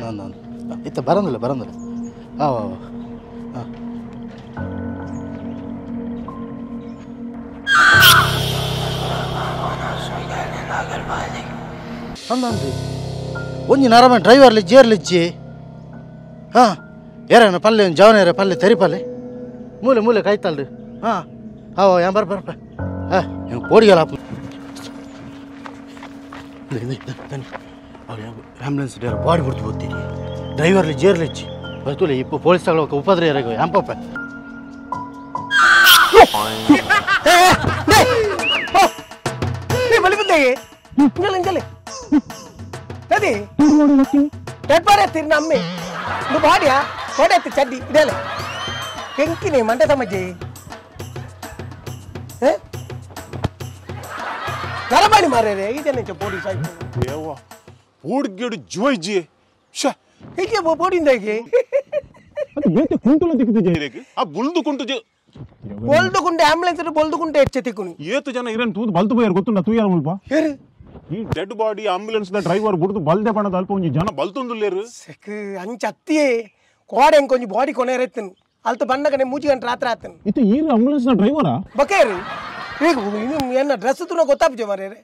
ಅಂದ ಅಂದ ಇತ್ತ ಬರಂದಿಲ್ಲ ಬರಂದಿಲ್ಲ. ಹಾಂ ಹಾಂ ಅಂದ ಒಂಜಿ ನರಮ ಡ್ರೈವರ್ಲಿ ಜೇರ್ಲಿಜ್ಜಿ. ಹಾಂ ಏರನ ಪಲ್ಲೆ ಒಂದು ಜವನೇರ ಪಲ್ಲೆ ತೆರಿ ಪಲ್ಲೆ ಮೂಲೆ ಮೂಲೆ ಕಾಯ್ತಲ್ರಿ. ಹಾಂ ಹಾಂ ಏನ್ ಬರ್ ಬರ್ಪ. ಹಾಂ ಹೆಂಗೆ ಪೋಡಿಗೆಲ್ಲ ಆಂಬುಲೆನ್ಸ್ ಬಾಡಿ ಬಿಡ್ತು ಹೋಗ್ತೀನಿ ಡ್ರೈವರ್ಲಿ ಜೇರ್ಲಿಜ್ಜಿ ಬರ್ತುಲೆ ಇಪ್ಪ ಪೊಲೀಸ್ ತಗೊಳ್ಳೋಕೆ ಉಪದ್ರ ಏರಾಗ ಎಂಪಪ್ಪ. ಅಮ್ಮೆ ಬಾಡಿಯಾ ಬಾಡಿ ಚಡ್ಡಿ ಇದೆಲ್ಲ ಕೆಂಕಿನಿ ಮಂಡೆ ತಮ್ಮಜ್ಜಿ ಗರಬಾಣಿ ಮಾರ್ರೆ ಈಜನೆ ಪೋಡಿ ಸಾಯ್ತು ಪೋಡ್ಗೇಡು ಜೋಯ್ಜಿ ಶ ಹೀಗೆ ಪೋಡಿಂದಾಗಿ ಅದು ಬೇತೆ ಕುಂಟುಲ ದಿಕ್ಕಿದೆ ಆ ಬುಲ್ದು ಕುಂಟು ಬೊಲ್ದು ಕುಂಟೆ ಆಂಬುಲೆನ್ಸ್ ಬೊಲ್ದು ಕುಂಟೆ ಹೆಚ್ಚೆ ತಿಕ್ಕುನಿ ಏತು ಜನ ಇರನ್ ತೂದು ಬಲ್ತು ಬೋಯರ್ ಗೊತ್ತುಂಡ ತೂಯಾರ ಮುಲ್ಪ ಏರು ಈ dead body ambulance the driver ಬುಡ್ದು ಬಲ್ದೆ ಪಣದ ಅಲ್ಪ ಒಂಜಿ ಜನ ಬಲ್ತೊಂದುಲ್ಲೇರು ಸೆಕ್ ಅಂಚ ಅತ್ತಿಯೇ ಕೋಡೆ ಒಂಜಿ ಬಾಡಿ ಕೊನೆರೆತ್ತನು ಅಲ್ತ ಬಣ್ಣಗನೆ ಮೂಜಿ ಗಂಟೆ ರಾತ್ರಿ ಆತನು ಇತ್ತ ಈರು ಆಂಬುಲೆನ್ಸ್ ನ ಡ್ರೈವರಾ ಬಕೇರು ಈಗ ಇನ್ನು ಏನ ಡ್ರೆಸ್ ತುನ ಗೊತ್ತಾಪುಜೆ ಮಾರ್ರೆ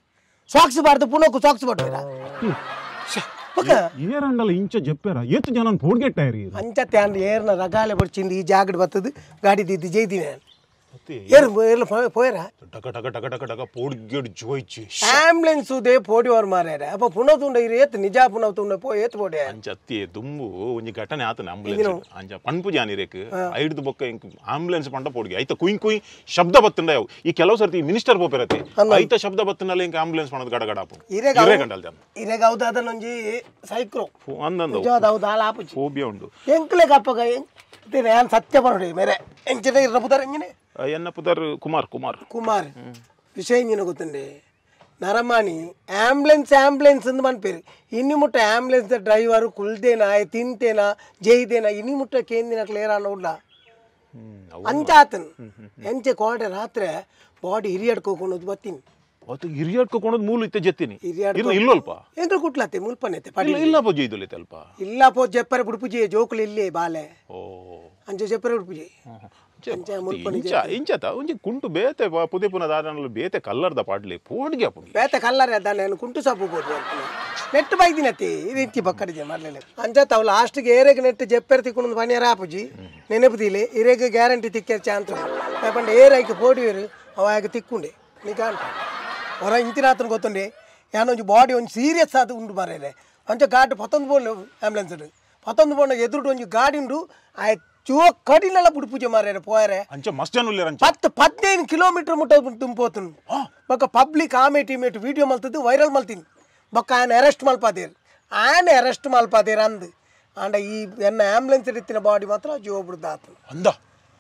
ಸಾಕ್ಸ್ ಬಾರ್ದು ಪುನಕ್ಕು ಸಾಕ್ಸ್ ಬಡ್ಬೇಡ ಬಕ ಏರಂಡಲ ಇಂಚ ಜಪ್ಪೇರ ಏತು ಜನ ಪೋಡ್ಗೆಟ್ಟಾರಿ ಅಂಚತ್ತೆ ಅಂಡ್ ಏರ್ನ ರಗಾಲೆ ಬಡ್ಚಿಂದು ಈ ಜಾಗಡ್ ಬತ್ತದು ಗಾಡಿ ದಿದ್ದು ಜೈದಿನ ಏರು ಏರ್ಲ ಪೋಯರ ಡಗ ಡಗ ಡಗ ಡಗ ಡಗ ಪೋಡ್ಗೆಡ್ ಜೋಯ್ಚಿ ಆಂಬುಲೆನ್ಸ್ they ಪೋಡಿವರ್ ಮಾರ್ರೆ ಅಪ್ಪ ಪುನಃ ತುಂಡ ಇರು ಏತ್ ನಿಜ ಪುನಃ ತುಂಡ ಪೋ ಏತ್ ಪೋಡೆ ಅಂಚತ್ತಿ ದುಂಬು ಒಂಜಿ ಘಟನೆ ಆತನ ಆಂಬುಲೆನ್ಸ್ ಅಂಚ ಪನ್ಪು ಜಾನಿರೇಕ್ ಐಡ್ದು ಬೊಕ್ಕ ಇಂಕ್ ಆಂಬುಲೆನ್ಸ್ ಪಂಡ ಪೋಡ್ಗೆ ಐತ ಕುಯ್ ಕುಯ್ ಶಬ್ದ ಬತ್ತುಂಡ ಯಾವು ಈ ಕೆಲವು ಸರ್ತಿ ಮಿನಿಸ್ಟರ್ ಪೋಪೆರತೆ ಐತ ಶಬ್ದ ಬತ್ತುಂಡಲ ಇಂಕ್ ಆಂಬುಲೆನ್ಸ್ ಪಣದ ಗಡ ಗಡ ಆಪು ಇರೆ ಗಂಡಲ್ ಜನ ಇರೆಗ ಹೌದಾದನೊಂಜಿ ಸೈಕ್ರೋ ಅಂದಂದು ನಿಜವಾದ ಹೌದು ಆಲ ಆಪುಜಿ ಫೋಬಿಯಾ ಉಂಡು ಎಂಕ್ಲೆ ಕಪ್ಪಗ ನಾನು ಸತ್ಯ ಪರೋಡಿ ಮೇರೆ ಎಂಚಿನ ಇರ್ನ ಪುದರ್ ಎಂಜಿನೆ ಎನ್ನ ಪುದರ್ ಕುಮಾರ್ ಕುಮಾರ್ ಕುಮಾರ್ ವಿಷಯ ಇಂಜಿನ ಗೊತ್ತುಂಡೆ ನರಮಾಣಿ ಆಂಬುಲೆನ್ಸ್ ಆಂಬುಲೆನ್ಸ್ ಅಂದ್ ಮನ್ಪೇರು ಇನ್ನಿ ಮುಟ್ಟ ಆಂಬುಲೆನ್ಸ್ ಡ್ರೈವರ್ ಕುಲ್ದೇನಾ ತಿಂತೇನಾ ಜೈದೇನಾ ಇನ್ನಿ ಮುಟ್ಟ ಕೇಂದಿನ ಕ್ಲಿಯರ್ ಅನ್ನೋಡ್ಲ ಅಂಚಾತನ್ ಎಂಚೆ ಕೋಡೆ ರಾತ್ರಿ ಬಾಡಿ ಹಿರಿಯಾಡ್ಕೋಕೊಂಡು ಬತ್ತೀನಿ ಅದು ಹಿರಿಯಾಡ್ಕೊಂಡು ಮೂಲ ಇತ್ತೆ ಜೆತ್ತೀನಿ ಇಲ್ಲ ಇಲ್ಲಲ್ಪ ಎಂಕ್ಲು ಕುಟ್ಲತ್ತೆ ಮುಲ್ಪನೆತ್ತೆ ಪಡಿ ಇಲ್ಲ ಪೋ ಜೈದುಲೈತೆ ಅಲ್ಪ ಇಲ್ಲ ಪೋ ಜೆಪ್ಪರೆ ಬುಡುಪುಜಿ ಜೋಕುಲು ಇಲ್ಲಿ ಬಾಲೆ ಓ ಅಂಚೆ ಜೆಪ್ಪರೆ ಬುಡುಪುಜಿ ಇಂಚ ಇಂಚತ ಒಂಜಿ ಕುಂಟು ಬೇತೆ ಪುದೆ ಪುನ ದಾದನಲು ಬೇತೆ ಕಲ್ಲರ್ದ ಪಾಡ್ಲಿ ಪೋಡ್ಗೆ ಅಪ್ಪುನಿ ಬೇತೆ ಕಲ್ಲರ್ ದಾನ ಕುಂಟು ಸಾಪು ಬೋದು ನೆಟ್ ಬೈದಿನತಿ ಇಂಚಿ ಬಕ್ಕಡಿಜೆ ಮರ್ಲೆಲೆ ಅಂಚತ ಅವು ಲಾಸ್ಟ್ಗೆ ಏರೆಗ್ ನೆಟ್ ಜೆಪ್ಪೆರ್ ತಿಕ್ಕೊಂಡು ಪನಿಯರ ಆಪುಜಿ ನೆನಪುದಿಲೆ ಇರೆಗ್ ಗ್ಯಾರಂಟಿ ತಿಕ್ಕೆ ಚಾನ್ಸ್ ಪಂಡ ಏರೈಕ್ ಪೋಡಿಯರು ಅವ ಆಗ ತಿಕ್కుంಡೆ ನಿಕಾಂಟ ಹೊರ ಇಂಚಿನಾತನ ಗೊತ್ತುಂಡೆ ಯಾನೊಂಜಿ ಬಾಡಿ ಒಂಜಿ ಸೀರಿಯಸ್ ಆದ ಉಂಡು ಮಾರ್ರೆ ಅಂಚ ಗಾಡಿ ಪತ್ತೊಂದು ಬೋಂಡು ಆಂಬುಲೆನ್ಸ್ ಪತ್ತೊಂದು ಬೋಂಡ ಎದುರುಡು ಒಂಜಿ ಗಾಡಿ ಉಂಡು ಆ ಚೋ ಕಡಿನೆಲ್ಲ ಬುಡುಪೂಜೆ ಮಾರ್ರೆ ಪೋಯರೆ ಅಂಚ ಮಸ್ತ್ ಜನ ಉಲ್ಲೇರ್ ಅಂಚ 10-15 ಕಿಲೋಮೀಟರ್ ಮುಟ್ಟ ತುಂಬೋತನು ಬೊಕ್ಕ ಪಬ್ಲಿಕ್ ಆಮೇಟ್ ಇಮೇಟ್ ವಿಡಿಯೋ ಮಲ್ತದ್ದು ವೈರಲ್ ಮಲ್ತೀನಿ ಬೊಕ್ಕ ಆಯನ ಅರೆಸ್ಟ್ ಮಲ್ಪಾದೇರು ಆಯನ ಅರೆಸ್ಟ್ ಮಲ್ಪಾದೇರು ಅಂದು ಆಂಡ ಈ ಎನ್ನ ಆಂಬುಲೆನ್ಸ್ ಇತ್ತಿನ ಬಾಡಿ ಮಾತ್ರ ಜೀವ ಬಿಡ್ದು ಆತನು ಅಂದ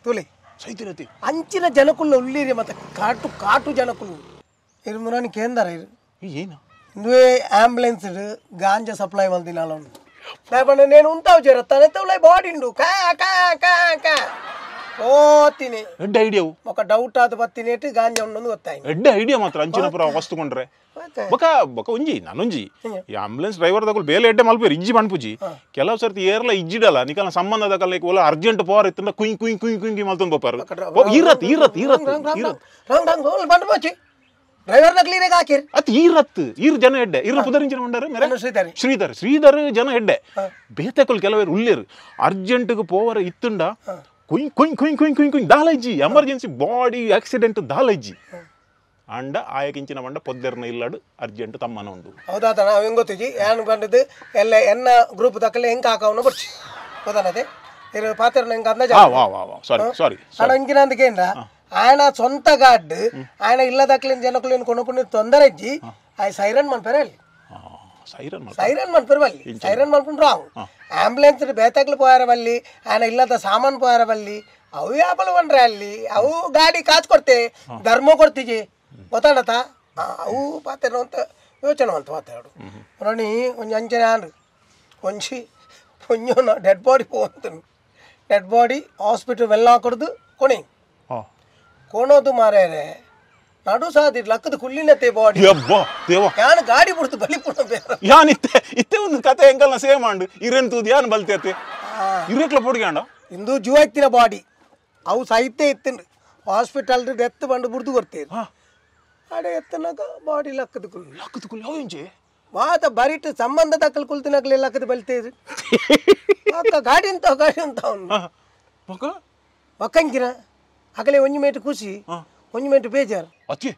ತುಲೆ ಸೈತಿರತಿ ಅಂಚಿನ ಜನಕುಲ್ಲ ಉಳ್ಳೀರಿ ಮತ್ತೆ ಕಾಟು ಕಾಟು ಜನಕುಲು ಇರು ಮುರಾನಿ ಕೇಂದ್ರ ಇರು ಏನು ಇಂದುವೇ ಆಂಬುಲೆನ್ಸ್ ಗಾಂಜಾ ಸಪ್ಲೈ ಮಲ್ದಿನ లేకుంటే నేను ఉంటావు జరతానే బాడీ కಾ ಕಾ ಕಾ ಕಾ ಓತೀನಿ ಎಡ್ಡೆ ಐಡಿಯಾ ఒక ಡೌಟ್ ಆದ ಬತ್ತಿನೇಟ್ ಗಾಂಜಾ ಉಂಡು ಗೊತ್ತಾಯಿ ಎಡ್ಡೆ ಐಡಿಯಾ ಮಾತ್ರ ಅಂಚಿನ ಪುರ ವಸ್ತು ಕೊಂಡ್ರೆ ಬೊಕ ಬೊಕ ಒಂಜಿ ನಾನೊಂಜಿ ಈ ಆಂಬುಲೆನ್ಸ್ ಡ್ರೈವರ್ ದಕುಲು ಬೇಲೆ ಎಡ್ಡೆ ಮಲ್ಪೇರು ಇಜ್ಜಿ ಪನ್ಪುಜಿ ಕೆಲವು ಸರ್ತಿ ಏರ್ಲ ಇಜ್ಜಿಡಲ್ಲ ನಿಕಲ್ನ ಸಂಬಂಧ ದಕಲ್ ಓಲ ಅರ್ಜೆಂಟ್ ಪೋರ್ ಇತ್ತಂಡ ಕುಯ್ ಕುಯ್ ಕುಯ್ ಕುಯ್ ಮಲ್ತೊಂದು ಪೋಪಾರು ಇರತ್ ಇರತ್ ಇರತ್ ಇರತ್ ರಾಂಗ್ ರಾಂಗ್ ಹೋಲ್ ಬಂದು ಪೋಚಿ ಡ್ರೈವರ್ ನ ಕ್ಲೀನ್ ಹಾಕಿರ್ ಅತ್ ಈರತ್ ಈರ್ ಜನ ಎಡ್ಡೆ ಇರ್ನ ಪುದರಿಂಚಿನ ಉಂಡರು ಮೇರೆ ಶ್ರೀಧರ್ ಶ್ರೀಧರ್ ಶ್ರೀಧರ್ ಜನ ಎಡ್ಡೆ ಬೇತೆಕುಲು ಕೆಲವರು ಉಲ್ಲೇರು ಅರ್ಜೆಂಟ್ಗೆ ಪೋವರ ಇತ್ತುಂಡ ಕುಯ್ ಕುಯ್ ಕುಯ್ ಕುಯ್ ಕುಯ್ ಕುಯ್ ದಾಲಜ್ಜಿ emergency body accident ದಾಲಜ್ಜಿ ಅಂಡ ಆಯಕಿಂಚಿನ ಬಂಡ ಪೊದ್ದೆರ್ನ ಇಲ್ಲಡು ಅರ್ಜೆಂಟ್ ತಮ್ಮನ ಉಂಡು ಹೌದಾ ನಾವು ಹೆಂಗ್ ಗೊತ್ತಿಜಿ ಏನು ಬಂದದ್ದು ಎಲ್ಲ ಎನ್ನ ಗ್ರೂಪ್ ದಕ್ಕಲೆ ಹೆಂಗೆ ಹಾಕವನು ಬರ್ಚಿ ಗೊತ್ತಾನದೆ ಇರು ಪಾತ್ರ ಹೆಂಗೆ ಅಂದಾಜು ವಾ ವಾ ವಾ ಸಾರಿ ಸಾರಿ ಅಣ್ಣ ಇಂಕಿನ ಅಂದಕೇಂದ್ರ ఆయన సొంత గాడ్ ఆయన ఇల్లదక్కలేని జనకులేని కొనుక్కుని తొందర ఇచ్చి ఆయన సైరన్ మన్పేరు ಅಲ್ಲಿ ಸೈರನ್ ಸೈರನ್ ಮನ್ಪೇರು ಅಲ್ಲಿ ಸೈರನ್ ಮನ್ಕೊಂಡು ರಾಂಗ್ ಆಂಬುಲೆನ್ಸ್ ಬೇತಾಕ್ಲು ಪೋಯಾರ ಅಲ್ಲಿ ఆయన ಇಲ್ಲದ ಸಾಮಾನು ಪೋಯಾರ ಅಲ್ಲಿ ಅವು ಯಾಪಲು ಬಂದ್ರೆ ಅಲ್ಲಿ ಅವು ಗಾಡಿ ಕಾಸು ಕೊಡ್ತೆ ಧರ್ಮ ಕೊಡ್ತೀಜಿ ಗೊತ್ತಾಡತ ಅವು ಪಾತ್ರ ಅಂತ ಯೋಚನೆ ಅಂತ ಮಾತಾಡು ರಣಿ ಒಂಜಿ ಅಂಚನೆ ಆಂಡ್ರು ಒಂಜಿ ಒಂಜಿ ಡೆಡ್ ಬಾಡಿ ಪೋಂತನು dead body hospital ವೆಲ್ಲ ಕೊಡ್ದು ಕೊಣಿ ಕೊಣೋದು ಮಾರ್ರೆ ನಡು ಸಾದಿ ಲಕ್ಕದ ಕುಲ್ಲಿನತೆ ಬಾಡಿ ಯಬ್ಬಾ ದೇವಾ ಯಾನ್ ಗಾಡಿ ಬುಡ್ದು ಬಲಿಪುಣ ಬೇರೆ ಯಾನ್ ಇತ್ತೆ ಇತ್ತೆ ಒಂದು ಕತೆ ಎಂಕಲ್ನ ಸೇಮ್ ಆಂಡ್ ಇರೆನ್ ತೂದು ಯಾನ್ ಬಲ್ತೇತೆ ಇರೆಕ್ಲ ಪೊಡಿಗಾಂಡ ಇಂದು ಜೀವ ಇತ್ತಿನ ಬಾಡಿ ಅವು ಸಾಹಿತ್ಯ ಇತ್ತಿನ ಹಾಸ್ಪಿಟಲ್ ಡೆತ್ ಬಂದು ಬುಡ್ದು ಕೊಡ್ತೇವೆ ಅಡೆ ಎತ್ತನಾಗ ಬಾಡಿ ಲಕ್ಕದ ಕುಲ್ಲು ಲಕ್ಕದ ಕುಲ್ಲು ಅವು ಇಂಚೆ ಮಾತ ಬರಿಟ್ ಸಂಬಂಧ ದಕ್ಕಲ್ ಕುಲ್ತಿನಾಗ್ಲೆ ಲಕ್ಕದ ಬಲ್ತೇರು ಅಕ್ಕ ಗಾಡಿ ಅಂತ ಗಾಡಿ ಅಂತ ಅವನು ಬೊಕ್ಕ ಬಕ್ಕಂಕಿನ ಅಗಲೆ ಒಂಜಿ ಮೇಟ್ ಖುಷಿ ಒಂಜಿ ಮೇಟ್ ಬೇಜಾರ್ ಅಚ್ಚಿ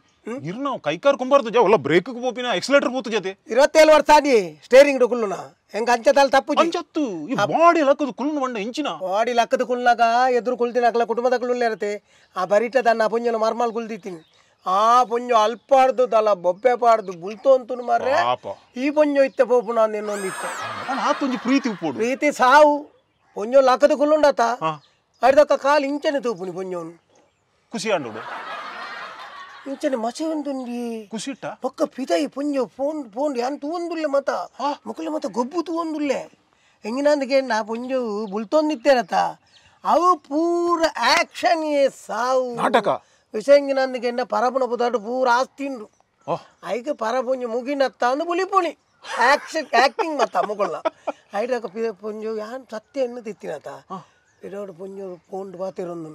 ಇರ್ನ ಕೈಕಾರ್ ಕುಂಬಾರ್ದು ಜಾ ಒಲ್ಲ ಬ್ರೇಕ್ ಪೋಪಿನ ಎಕ್ಸಲೇಟರ್ ಪೋತು ಜೊತೆ 27 ವರ್ಷ ಆದಿ ಸ್ಟೇರಿಂಗ್ ಕುಲ್ಲುನ ಹೆಂಗ ಅಂಚದಾಲ್ ತಪ್ಪು ಅಂಚತ್ತು ಈ ಬಾಡಿ ಲಕ್ಕದ ಕುಲ್ಲುನ ಬಂಡ ಇಂಚಿನ ಬಾಡಿ ಲಕ್ಕದ ಕುಲ್ನಾಗ ಎದುರು ಕುಲ್ತಿನ ಅಕಲ ಕುಟುಂಬದ ಕುಲ್ಲುಲ್ಲೇರತೆ ಆ ಬರಿಟ ತನ್ನ ಪುಂಜನ ಮರ್ಮಾಲ್ ಕುಲ್ದಿತ್ತೀನಿ ಆ ಪೊಂಜೊ ಅಲ್ಪಾಡ್ದು ದಲ ಬೊಬ್ಬೆ ಪಾಡ್ದು ಬುಲ್ತು ಅಂತನು ಮಾರ್ರೆ ಈ ಪೊಂಜೊ ಇತ್ತೆ ಪೋಪು ನಾನು ಇನ್ನೊಂದು ಇತ್ತೆ ಆತೊಂಜಿ ಪ್ರೀತಿ ಉಪ್ಪೋಡು ಪ್ರೀತಿ ಸಾವು ಪೊಂಜೊ ಲಕ್ಕದ ಕುಲ್ಲುಂಡತ ಅಡ್ದಕ್ಕ ಕಾಲು ಇಂಚನೆ ತೂಪುನಿ ಪೊಂಜೋನು ಖುಷಿ ಆಂಡೋಡು ಇಂಚನೆ ಮಸಿ ಒಂದುಂಡಿ ಖುಷಿ ಇಟ್ಟ ಪಕ್ಕ ಪಿದೈ ಪೊಂಜೊ ಫೋನ್ ಫೋನ್ ಯಾನ್ ತೂವೊಂದುಲ್ಲೆ ಮತ ಮುಕುಲೆ ಮತ ಗೊಬ್ಬು ತೂವೊಂದುಲ್ಲೆ ಎಂಗಿನಂದಕ್ಕೆ ನಾ ಪೊಂಜೊ ಬುಲ್ತೊಂದಿತ್ತೇರತ ಅವು ಪೂರ ಆಕ್ಷನ್ ಏ ಸಾವು ನಾಟಕ ವಿಷಯಂಗಿನಂದಿಗೆ ಪರಪುನ ಪುದಾಟು ಪೂರ ಆಸ್ತಿ ಉಂಡು ಐಕ ಪರಪುಂಜು ಮುಗಿನತ್ತ ಅಂದು ಬುಲಿಪುಣಿ ಆಕ್ಷನ್ ಆಕ್ಟಿಂಗ್ ಮತ್ತ ಮುಗುಳ್ನ ಐಡಕ ಪುಂಜು ಯಾನ್ ಸತ್ಯ ಎನ್ನು ತಿತ್ತಿನತ ಇಡೋಡು ಪುಂಜು ಪೋಂಡು ಬಾತಿರೊಂದು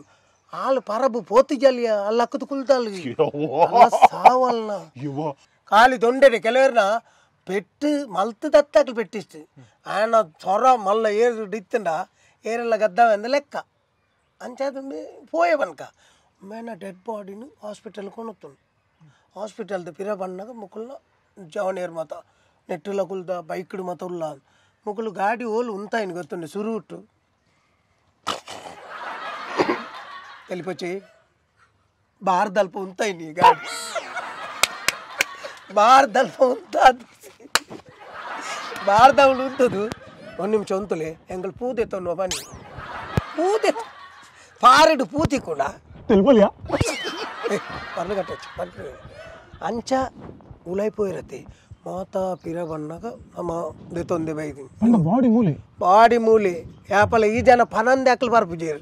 ಆಳು ಪರಬು ಪೋತಿ ಜಲಿಯ ಅಲ್ಲಕ್ಕದು ಕುಲ್ತಾಳು ಸಾವಲ್ನ ಖಾಲಿ ದೊಂಡೆಡೆ ಕೆಲವರ್ನ ಪೆಟ್ಟು ಮಲ್ತು ದತ್ತಾಕ್ಲು ಪೆಟ್ಟಿಷ್ಟು ಆಯನ ಸೊರ ಮಲ್ಲ ಏರು ಇತ್ತಂಡ ಏರೆಲ್ಲ ಗದ್ದಾವ ಅಂದ ಲೆಕ್ಕ ಅಂಚಾದ ಪೋಯೆ ಬನ್ಕ ಮೇನ ಡೆಡ್ ಬಾಡಿನ ಹಾಸ್ಪಿಟಲ್ ಕೊಣುತ್ತುಂಡು ಹಾಸ್ಪಿಟಲ್ದ ಪಿರ ಬಣ್ಣಗ ಮುಕುಲ್ನ ಜವನೇರ್ ಮತ ನೆಟ್ಟುಲ ಕುಲ್ದ ಬೈಕ್ಡು ಮತ ಉಲ್ಲ ಮುಕುಲು ಗಾಡಿ ಓಲು ಉಂತಾಯಿನ ಗೊತ್ತುಂಡು ಸುರುಟು తెలిపొచ్చి ಬಾರ್ದಲ್ಪ ಉಂತಾಯಿನಿ ಗಾಡಿ ಬಾರ್ದಲ್ಪ ಉಂತ ಬಾರ್ದವಳು ಉಂಟದು ಒಂದು ನಿಮಿಷ ಉಂತುಲೆ ಎಂಗಳು ಪೂದೆ ತೊನ್ನುವ ಬನ್ನಿ ಪೂದೆ ಪಾರಡು ಪೂತಿ ಕೂಡ ಪರ್ಲು ಕಟ್ಟచ్చు ಪರ್ಲು ಅಂಚ ಉಲೈಪೋಯಿರತ್ತೆ ಮಾತಾ ಪಿರ ಬಣ್ಣಗ ನಮ್ಮ ದೆತ್ತೊಂದೆ ಬೈದಿನಿ ಬಾಡಿ ಮೂಲೆ ಬಾಡಿ ಮೂಲೆ ಯಾಪಲ ಈ ಜನ ಪನಂದೆ ಅಕ್ಲು ಬರ್ಪುಜೇರು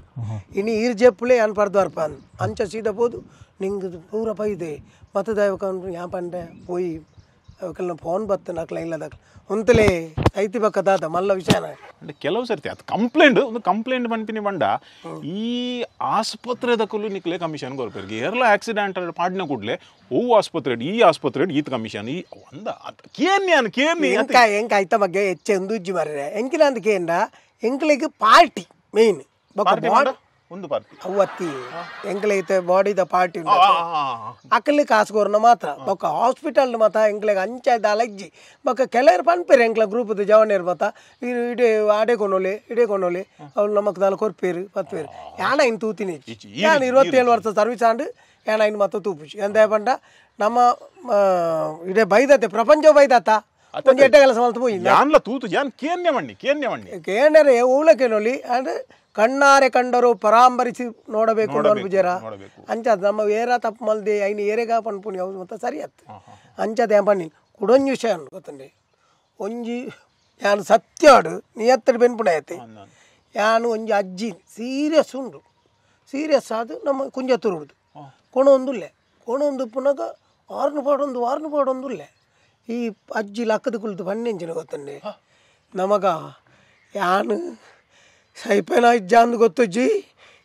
ಇನ್ನು ಈರ್ ಜೆಪ್ಪುಲೆ ಅನ್ ಪರ್ದು ಬರ್ಪ ಅಂಚ ಸೀದ ಪೋದು ನಿಂಗೆ ಪೂರ ಪೈದೆ ಮತ್ತೆ ದೈವಕ ಯಾ ಪಂಡೆ ಪೋಯಿ ಅವಕ್ಕೆಲ್ಲ ಫೋನ್ ಬತ್ತ ನಕ್ಲ ಇಲ್ಲದಕ್ಲ ಉಂತಲೇ ಐತಿ ಬಕ್ಕ ದಾದ ಮಲ್ಲ ವಿಷಯನ అంటే ಕೆಲವು ಸರ್ತಿ ಅದು ಕಂಪ್ಲೇಂಟ್ ಒಂದು ಕಂಪ್ಲೇಂಟ್ ಪನ್ಪಿನಿ ಬಂಡ ಈ ಆಸ್ಪತ್ರೆ ದಕ್ಕಲು ನಿಕ್ಲೆ ಕಮಿಷನ್ ಕೊರ್ಪೇರು ಏರ್ಲ ಆಕ್ಸಿಡೆಂಟ್ ಪಾಡಿನ ಕೂಡಲೇ ಓ ಆಸ್ಪತ್ರೆ ಈ ಆಸ್ಪತ್ರೆ ಈತ್ ಕಮಿಷನ್ ಈ ಒಂದ ಕೇನ್ಯಾನ್ ಕೇನಿ ಎಂಕ ಎಂಕ ಐತ ಬಗ್ಗೆ ಹೆಚ್ಚೆ ಉಜ್ಜಿ ಮಾರ್ರೆ ಎಂಕಿನ ಅಂದ ಕೇಂದ್ರ ಎಂಕ್ಲಿಗೆ ಪಾರ್ಟಿ ಮೇನ್ ಒಂದು ಪಾರ್ಟಿ ಅವತ್ತಿ ಎಂಕ್ಲೈತೆ ಬಾಡಿದ ಪಾರ್ಟಿ ಅಕ್ಕಲಿ ಕಾಸು ಕೊರ್ನ ಮಾತ್ರ ಬೊಕ್ಕ ಹಾಸ್ಪಿಟಲ್ ಮಾತ್ರ ಎಂಕ್ಲೆಗ್ ಅಂಚಾಯ್ದ ಅಲಜ್ಜಿ ಬೊಕ್ಕ ಕೆಲವರು ಪನ್ಪೇರು ಎಂಕ್ಲ ಗ್ರೂಪ್ದ ಜವನೇರು ಮಾತ ಇಡೇ ಆಡೆ ಕೊನೋಲೆ ಇಡೇ ಕೊನೋಲೆ ಅವ್ರು ನಮಕ್ ದಾಲ ಕೊರ್ಪೇರು ಪತ್ಪೇರು ಯಾಣ ಇನ್ ತೂತಿನಿ ಯಾನ್ 27 ವರ್ಷ ಸರ್ವಿಸ್ ಆಂಡ್ ಯಾಣ ಇನ್ ಮತ್ತ ತೂಪುಜಿ ಎಂದ ಪಂಡ ನಮ್ಮ ಇಡೇ ಬೈದತೆ ಪ್ರಪಂಚ ಬೈದಾತ ಒಂಜಿ ಎಡ್ಡೆ ಕೆಲಸ ಮಲ್ತು ಪೋಯಿ ಯಾನ್ಲ ತೂತು ಯಾನ್ ಕೇನ್ಯ ಮಣ್ಣಿ ಕೇನ್ಯ ಮಣ್ಣಿ ಕೇನರೆ ಓಲ ಕೇನೊಲಿ ಅಂಡ್ ಕಣ್ಣಾರೆ ಕಂಡರು ಪರಾಂಬರಿಸಿ ನೋಡಬೇಕು ಅನ್ಪುಜೇರ ಅಂಚಾದ ನಮ್ಮ ಏರ ತಪ್ಪು ಮಲ್ದೆ ಐನ ಏರೆಗ ಪನ್ಪುನಿ ಹೌದು ಮತ್ತೆ ಸರಿ ಆತು ಅಂಚಾದ ಏನ್ ಪನ್ನಿ ಕುಡೊಂಜಿ ವಿಷಯ ಗೊತ್ತಂಡೆ ಒಂಜಿ ಯಾನು ಸತ್ಯಾಡು ನಿಯತ್ತಡು ಬೆನ್ಪುಣ ಐತೆ ಯಾನು ಒಂಜಿ ಅಜ್ಜಿ ಸೀರಿಯಸ್ ಉಂಡು ಸೀರಿಯಸ್ ಆದು ನಮ್ಮ ಕುಂಜತ್ತೂರು ಕೊಣೊಂದುಲ್ಲೆ ಕೊಣೊಂದು ಪುನಗ ಆರ್ನು ಪಾಡೊಂದು ಆರ್ನು ಪಾಡೊಂದುಲ್ಲೆ ಈ ಅಜ್ಜಿ ಲಕ್ಕದ ಕುಲ್ತು ಪನ್ನೆಂಚಿನ ಗೊತ್ತಂಡೆ ನಮಗ ಯಾನು ಸೈಪೇನ ಇಜ್ಜಾಂದು ಗೊತ್ತುಜ್ಜಿ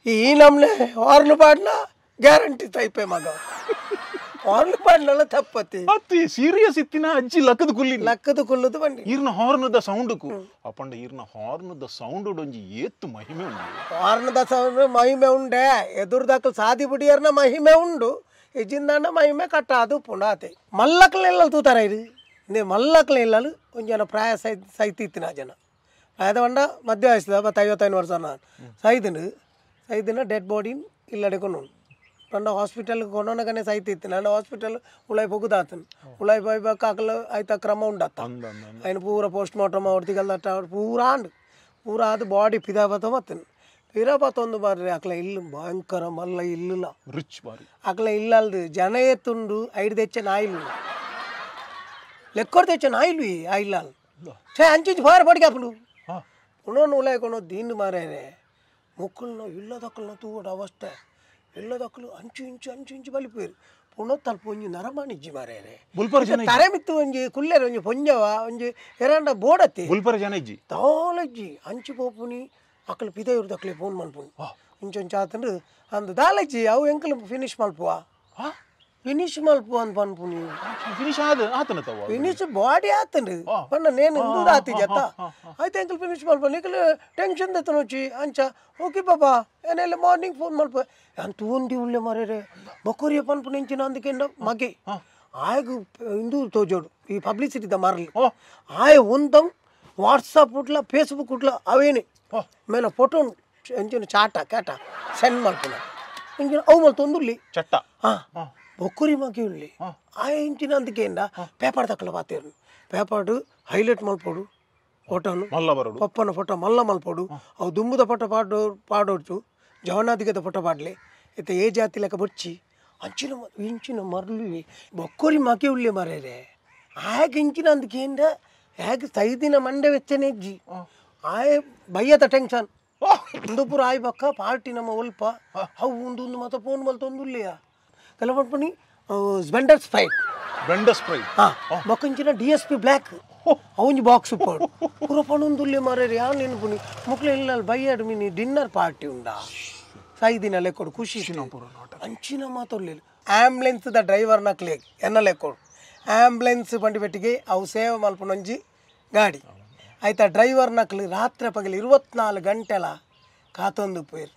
ಈ ನಮ್ನೆ ಹಾರ್ನ್ ಪಾಡ್ನ ಗ್ಯಾರಂಟಿ ಸೈಪೆ ಮಗ ಹಾರ್ನ್ ಪಾಡ್ನಲ್ಲ ತಪ್ಪತಿ ಅತ್ತಿ ಸೀರಿಯಸ್ ಇತ್ತಿನ ಅಜ್ಜಿ ಲಕ್ಕದ ಕುಲ್ಲಿ ಲಕ್ಕದ ಕುಲ್ಲದು ಬಂಡಿ ಈರ್ನ ಹಾರ್ನದ ಸೌಂಡ್ಕು ಅಪ್ಪಂಡ ಈರ್ನ ಹಾರ್ನದ ಸೌಂಡ್ ಒಂಜಿ ಏತ್ತು ಮಹಿಮೆ ಉಂಡು ಹಾರ್ನದ ಸೌಂಡ್ ಮಹಿಮೆ ಉಂಡೆ ಎದುರ್ದಾಕಲ್ ಸಾದಿ ಬುಡಿಯರ್ನ ಮಹಿಮೆ ಉಂಡು ಇಜ್ಜಿಂದಾಂಡ ಮಹಿಮೆ ಕಟ್ಟ ಅದು ಪುಂಡಾತೆ ಮಲ್ಲಕ್ಲ ತೂತಾರ ಇದು ಮಲ್ಲಕ್ಲ ಇಲ್ಲಲು ಒಂಜನ ಪ್ರಾಯ ಸೈತಿ ಇತ್ತಿನ ಜನ ಪ್ರಾಯದ ಬಂಡ ಮಧ್ಯ ವಯಸ್ಸದ ಪತ್ತು 55 ವರ್ಷ ನಾನು ಸೈದಿನ ಸೈದಿನ ಡೆಡ್ ಬಾಡಿನ ಇಲ್ಲಡೆ ಕೊಂಡು ಪಂಡ ಹಾಸ್ಪಿಟಲ್ ಕೊಂಡೋನಗನೆ ಸೈತಿ ಇತ್ತು ನಾನು ಹಾಸ್ಪಿಟಲ್ ಉಳಾಯಿ ಪೊಗುದಾತನು ಉಳಾಯಿ ಪೋಯ್ಬೇಕು ಆಕಲ ಆಯ್ತಾ ಕ್ರಮ ಉಂಡತ್ತ ఆయన ಪೂರ ಪೋಸ್ಟ್ ಮಾರ್ಟಮ್ ಅವ್ರದಿಗಲ್ದಟ್ಟ ಪೂರ ಆಂಡ್ ಪೂರ ಅದು ಬಾಡಿ ಪಿದಾಪತ ಮತ್ತನು ಪಿರಾಪತ ಒಂದು ಬಾರಿ ಅಕ್ಲ ಇಲ್ಲು ಭಯಂಕರ ಮಲ್ಲ ಇಲ್ಲಲ್ಲ ರಿಚ್ ಬಾರಿ ಅಕ್ಲ ಇಲ್ಲಲ್ದು ಜನ ಎತ್ತುಂಡು ಐದು తెచ్చ ನಾಯಿಲು లెక్కొడు తెచ్చ నాయిలు ఆ ఇల్లాలు ಛೇ ಅಂಚಿಂಚು ಫಾರ್ ಪಡಿಗೆ ಅప్పుడు ಉಣೋನು ಉಲಾಯ್ಕೊಂಡು ದೀನ್ ಮಾರೇನೆ ಮುಕ್ಕಳನ್ನ ಇಲ್ಲದಕ್ಕಳನ್ನ ತೂಗೋಡು ಅವಸ್ಥೆ ಇಲ್ಲದಕ್ಕಲು ಅಂಚು ಇಂಚು ಅಂಚು ಇಂಚು ಬಲಿಪೇರು ಪುಣೊತ್ತಲ್ಪ ಒಂಜಿ ನರಮಾನಿಜ್ಜಿ ಮಾರೇರೆ ತರೆ ಮಿತ್ತು ಒಂಜಿ ಕುಲ್ಲೆರ ಒಂಜಿ ಪೊಂಜವ ಒಂಜಿ ಎರಾಂಡ ಬೋಡತ್ತಿ ಬುಲ್ಪರ ಜನ ಇಜ್ಜಿ ದಾಲಜ್ಜಿ ಅಂಚಿ ಪೋಪುನಿ ಅಕಲ್ ಪಿದೆಯುರ್ದು ಅಕ್ಲೆ ಫೋನ್ ಮಲ್ಪುನಿ ಇಂಚೊಂಚ ಆತಂಡು ಅಂದು ದಾಲಜ್ಜಿ ಅವು ಎಂಕಲ್ ಫಿನಿಶ್ ಮಲ್ಪುವ ಫಿನಿಶ್ ಮಲ್ಪುವ ಅಂತ ಪನ್ಪುನಿ ಫಿನಿಶ್ ಆದ ಆತನ ತವ ಫಿನಿಶ್ ಬಾಡಿ ಆತಂಡು ಪಂಡ ನೇನು ಇಂದು ಆತಿ ಜತ್ತ ಆಯ್ತು ಎಂಕಲ್ ಫಿನಿಶ್ ಮಲ್ಪ ನಿಕಲ್ ಟೆನ್ಷನ್ ದೆತ್ತನೊಚ್ಚಿ ಅಂಚ ಓಕೆ ಬಾಬಾ ಏನೆಲ್ಲ ಮಾರ್ನಿಂಗ್ ಫೋನ್ ಮಲ್ಪ ಅಂತ ಒಂದಿ ಉಳ್ಳೆ ಮರೇರೆ ಬೊಕ್ಕರಿಯ ಪನ್ಪುನ ಇಂಚಿನ ಅಂದಕೆಂಡ ಮಗೆ ಆಯಗ ಇಂದು ತೋಜೋಡು ಈ ಪಬ್ಲಿಸಿಟಿದ ಮಾರಲಿ ಆಯ ಒಂದಂ ವಾಟ್ಸಪ್ ಉಟ್ಲ ಫೇಸ್ಬುಕ್ ಉಟ್ಲ ಅವೇನೆ ಮೇನ ಫೋಟೋ ಎಂಚಿನ ಚಾಟ ಕೇಟ ಸೆಂಡ್ ಮಲ್ಪುನ ಇಂಚಿನ ಅವು ಮಲ್ತೊಂದುಲ್ಲಿ ಚಟ್ಟ ಹಾಂ ಬೊಕ್ಕುರಿ ಮಗಿ ಉಳ್ಳಿ ಆ ಇಂಚಿನ ಅಂದಕೆಂಡ ಪೇಪರ್ ತಕ್ಕಲ ಪಾತೇರು ಪೇಪರ್ಡು ಹೈಲೈಟ್ ಮಲ್ಪೋಡು ಫೋಟೋನು ಪಪ್ಪನ ಫೋಟೋ ಮಲ್ಲ ಮಲ್ಪೋಡು ಅವು ದುಂಬುದ ಫೋಟೋ ಪಾಡೋ ಪಾಡೋಡ್ಚು ಜವನಾದಿಗದ ಫೋಟೋ ಪಾಡಲಿ ಇತ್ತ ಏ ಜಾತಿ ಲೆಕ್ಕ ಬೊಚ್ಚಿ ಅಂಚಿನ ಇಂಚಿನ ಮರಳು ಬೊಕ್ಕುರಿ ಮಗಿ ಉಳ್ಳಿ ಮರೇರೆ ಆಗ ಇಂಚಿನ ಅಂದಕೆಂಡ ಹೇಗೆ ಸೈದಿನ ಮಂಡೆ ವೆಚ್ಚನೆ ಇಜ್ಜಿ ಆಯ ಬಯ್ಯದ ಟೆನ್ಷನ್ ಒಂದು ಪೂರ ಆಯ್ ಬಕ್ಕ ಪಾರ್ಟಿ ನಮ್ಮ ಒಲ್ಪ ಅವು ಒಂದು ಒಂದು ಮಾತ್ರ ಫೋನ್ ಮಲ್ತೊಂದುಳ್ಳಿಯ ಕೆಲವೊಂದು ಸ್ಪೆಂಡರ್ ಸ್ಪ್ರೈಟ್ ಬೆಂಡರ್ ಸ್ಪ್ರೈಟ್ ಹಾಂ ಬೊಕ್ಕಂಚಿನ D S P black ಅವನಿ ಬಾಕ್ಸ್ ಪಾಡು ಪೂರ ಪಣೊಂದುಲ್ಲೆ ಮಾರೇರಿ ಯಾನ್ ನೆನಪುನಿ ಮುಕ್ಲೆ ಇಲ್ಲ ಬಯ್ಯಾಡು mini dinner party ಉಂಡಾ ಸೈದಿನ ಲೆಕ್ಕೊಡು ಖುಷಿ ಅಂಚಿನ ಮಾತೊರ್ಲಿಲ್ಲ ಆಂಬ್ಯುಲೆನ್ಸ್ ದ ಡ್ರೈವರ್ ನಕ್ಲೇಗ್ ಎನ್ನ ಲೆಕ್ಕೊಡು ಆಂಬ್ಯುಲೆನ್ಸ್ ಬಂಡಿಪೆಟ್ಟಿಗೆ ಅವು ಸೇವೆ ಮಲ್ಪುನೊಂಜಿ ಗಾಡಿ ಆಯ್ತಾ ಡ್ರೈವರ್ ನಕ್ಲು ರಾತ್ರಿ ಪಗಲು 24 ಗಂಟೆಲ ಕಾತೊಂದು ಪೋಯಿರು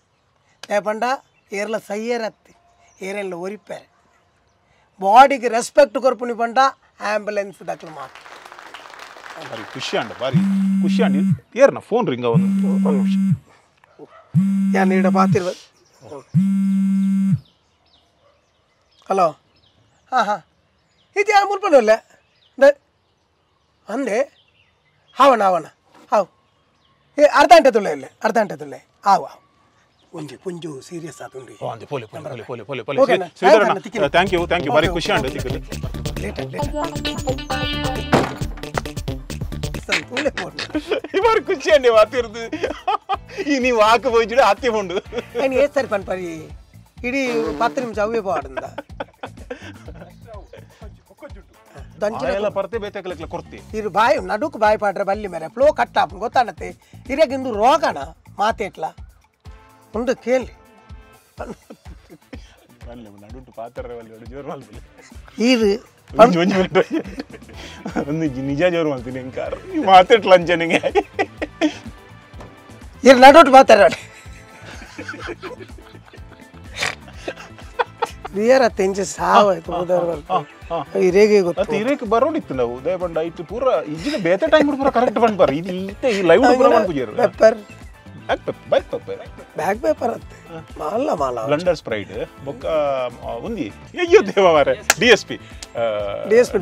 ಪಂಡ ಏರ್ಲ ಸೈಯರತ್ತಿ ಏರೆಲ್ಲ ಒರಿಪೇರೆ ಬಾಡಿಗೆ ರೆಸ್ಪೆಕ್ಟ್ ಕೊರ್ಪುನಿ ಪಂಡ ಆಂಬ್ಯುಲೆನ್ಸ್ ದಕ್ಲು ಮಾತ್ರ ಭಾರಿ ಖುಷಿ ಅಂಡ ಭಾರಿ ಖುಷಿ ಅಂಡಿ ಏರ್ನ ಫೋನ್ ರಿಂಗ್ ಒಂದು ನಿಮಿಷ ಯಾನ್ ಈಡ ಪಾತಿರ್ವ ಹಲೋ ಹಾಂ ಹಾಂ ಇದು ಯಾರು ಮುಲ್ಪನಲ್ಲ ಅಂದೆ ಹಾವಣ ಹಾವಣ ಹಾವು ಏ ಅರ್ಧ ಗಂಟೆ ತುಳ್ಳೆ ಇಲ್ಲ ಅರ್ಧ ಗಂಟೆ ತುಳ್ಳೆ ಆವು ಆವು ಒಂಜಿ ಪುಂಜು ಸೀರಿಯಸ್ ಆತುಂಡಿ ಅಂದೆ ಪೋಲೆ ಪೋಲೆ ಪೋಲೆ ಪೋಲೆ ಪೋಲೆ ಶ್ರೀಧರಣ್ಣ thank you thank you ಭಾರಿ ಖುಷಿ ಅಂಡ ತಿಕ್ಕದು ಲೇಟ್ ಲೇಟ್ ಭಾರಿ ಖುಷಿ ಅಂಡಿ ವಾತಿರ್ದು ಈ ನೀವು ಹಾಕ ಹೋಯ್ಜಿಡ ಅತ್ತಿ ಉಂಡು ನಾನು ಏ ಸರಿ ಪನ್ಪರಿ ಇಡೀ 10 ನಿಮಿಷ ಅವೇ ಪಾಡುಂದ ಎಲ್ಲ ಪರ್ತೆ ಬೇತಕಲಕ್ಲ ಕೊರ್ತಿ ಇರು ಬಾಯಿ ನಡುಕು ಬಾಯಿ ಪಾಡ್ರೆ ಬಲ್ಲಿ ಮೇರೆ ಫ್ಲೋ ಕಟ್ ಆಪು ಗೊತ್ತಾಣತ್ತೆ ಇರಗಿಂದು ರೋಗಣ ಮಾತೇಟ್ಲ ಉಂಡು ಕೇಳಿ ನಡುಟು ಪಾತ್ರ ಜೋರು ಮಲ್ಪಲೆ ಈರು ಒಂದು ನಿಜ ಜೋರು ಮಲ್ತೀನಿ ಹೆಂಗಾರ ಮಾತೇಟ್ಲ ಅಂಚೆ ನಿಂಗೆ ಇರು ನಡುಟು ಮಾತಾಡ ಬಿಯರ್ ತೆಂಚೆ ಸಾವಾಯ್ತು ಇರೇಗೆ ಗೊತ್ತು ಇರೇಕ್ ಬರೋಡಿತ್ತು ನಾವು ದಯಪಂಡ ಆಯ್ತು ಪೂರ ಇಜ್ಜಿನ ಬೇತೆ ಟೈಮ್ ಪೂರ ಕರೆಕ್ಟ್ ಬಂದ್ ಬರ್ ಇದು ಇತ್ತೆ ಈ ಲೈವ್ ಪೂರ bandh ಪೂಜಾರು pepper bag paper bag paper ಅತ್ತೆ ಮಾಲ ಮಾಲ ಬ್ಲಂಡರ್ ಸ್ಪ್ರೈಟ್ ಬೊಕ್ಕ ಉಂದಿ ಅಯ್ಯೋ ದೇವ ಮಾರೆ D S P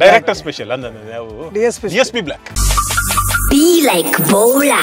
director special ಅಂದ ನಾವು D S P black Be like Bola.